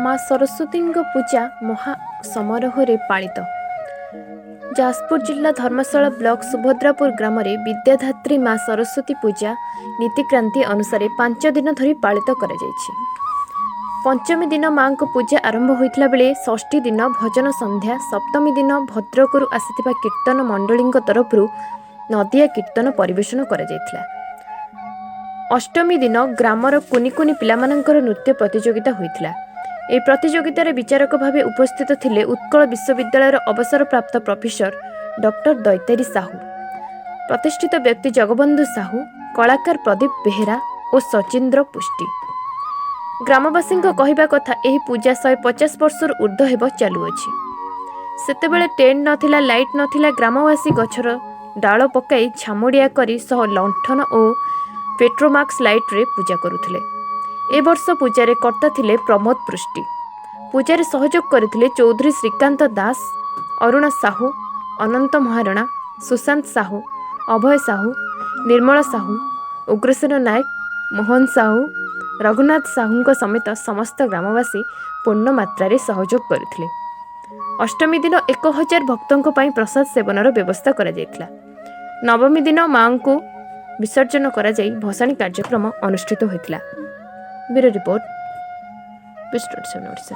ମା ସରସ୍ୱତୀଙ୍କ ପୂଜା ମହା ସମାରୋହରେ ପାଳିତ। ଯାଜପୁର ଜିଲ୍ଲା ଧର୍ମଶାଳା ବ୍ଲକ ସୁଭଦ୍ରାପୁର ଗ୍ରାମରେ ବିଦ୍ୟାଧାତ୍ରୀ ମା ସରସ୍ୱତୀ ପୂଜା ନୀତିକ୍ରାନ୍ତି ଅନୁସାରେ 5 ଦିନ ଧରି ପାଳିତ କରାଯାଇଛି। ପଞ୍ଚମୀ ଦିନ ମାଙ୍କ ପୂଜା ଆରମ୍ଭ ହୋଇଥିଲା ବେଳେ ଷଷ୍ଠୀ ଦିନ ଭଜନ ସନ୍ଧ୍ୟା, ସପ୍ତମୀ ଦିନ ଭଦ୍ରକରୁ ଆସିଥିବା କୀର୍ତ୍ତନ ମଣ୍ଡଳୀଙ୍କ ତରଫରୁ ନଦିଆ କୀର୍ତ୍ତନ ପରିବେଷଣ କରାଯାଇଥିଲା। ଅଷ୍ଟମୀ ଦିନ ଗ୍ରାମର କୁନି କୁନି ପିଲାମାନଙ୍କର ନୃତ୍ୟ ପ୍ରତିଯୋଗିତା ହୋଇଥିଲା। ଏହି ପ୍ରତିଯୋଗିତାରେ ବିଚାରକ ଭାବେ ଉପସ୍ଥିତ ଥିଲେ ଉତ୍କଳ ବିଶ୍ୱବିଦ୍ୟାଳୟର ଅବସରପ୍ରାପ୍ତ ପ୍ରଫେସର ଡକ୍ଟର ଦୈତାରୀ ସାହୁ, ପ୍ରତିଷ୍ଠିତ ବ୍ୟକ୍ତି ଜଗବନ୍ଧୁ ସାହୁ, କଳାକାର ପ୍ରଦୀପ ବେହେରା ଓ ସଚିନ୍ଦ୍ର ପୁଷ୍ଟି। ଗ୍ରାମବାସୀଙ୍କ କହିବା କଥା, ଏହି ପୂଜା 150 ବର୍ଷରୁ ଉର୍ଦ୍ଧ୍ୱ ହେବ ଚାଲୁଅଛି। ସେତେବେଳେ ଟେଣ୍ଟ ନଥିଲା, ଲାଇଟ୍ ନଥିଲା। ଗ୍ରାମବାସୀ ଗଛର ଡାଳ ପକାଇ ଛାମୁଡ଼ିଆ କରି ସହ ଲଣ୍ଠନ ଓ ପେଟ୍ରୋମାକ୍ସ ଲାଇଟ୍ରେ ପୂଜା କରୁଥିଲେ। ଏ ବର୍ଷ ପୂଜାରେ କର୍ତ୍ତା ଥିଲେ ପ୍ରମୋଦ ପୃଷ୍ଟି। ପୂଜାରେ ସହଯୋଗ କରିଥିଲେ ଚୌଧୁରୀ ଶ୍ରୀକାନ୍ତ ଦାସ, ଅରୁଣ ସାହୁ, ଅନନ୍ତ ମହାରଣା, ସୁଶାନ୍ତ ସାହୁ, ଅଭୟ ସାହୁ, ନିର୍ମଳ ସାହୁ, ଉଗ୍ରସେନ ନାୟକ, ମୋହନ ସାହୁ, ରଘୁନାଥ ସାହୁଙ୍କ ସମେତ ସମସ୍ତ ଗ୍ରାମବାସୀ ପୂର୍ଣ୍ଣ ମାତ୍ରାରେ ସହଯୋଗ କରିଥିଲେ। ଅଷ୍ଟମୀ ଦିନ 1000 ଭକ୍ତଙ୍କ ପାଇଁ ପ୍ରସାଦ ସେବନର ବ୍ୟବସ୍ଥା କରାଯାଇଥିଲା। ନବମୀ ଦିନ ମାଙ୍କୁ ବିସର୍ଜନ କରାଯାଇ ଭସାଣି କାର୍ଯ୍ୟକ୍ରମ ଅନୁଷ୍ଠିତ ହୋଇଥିଲା। Bureau report, 27 Odisha.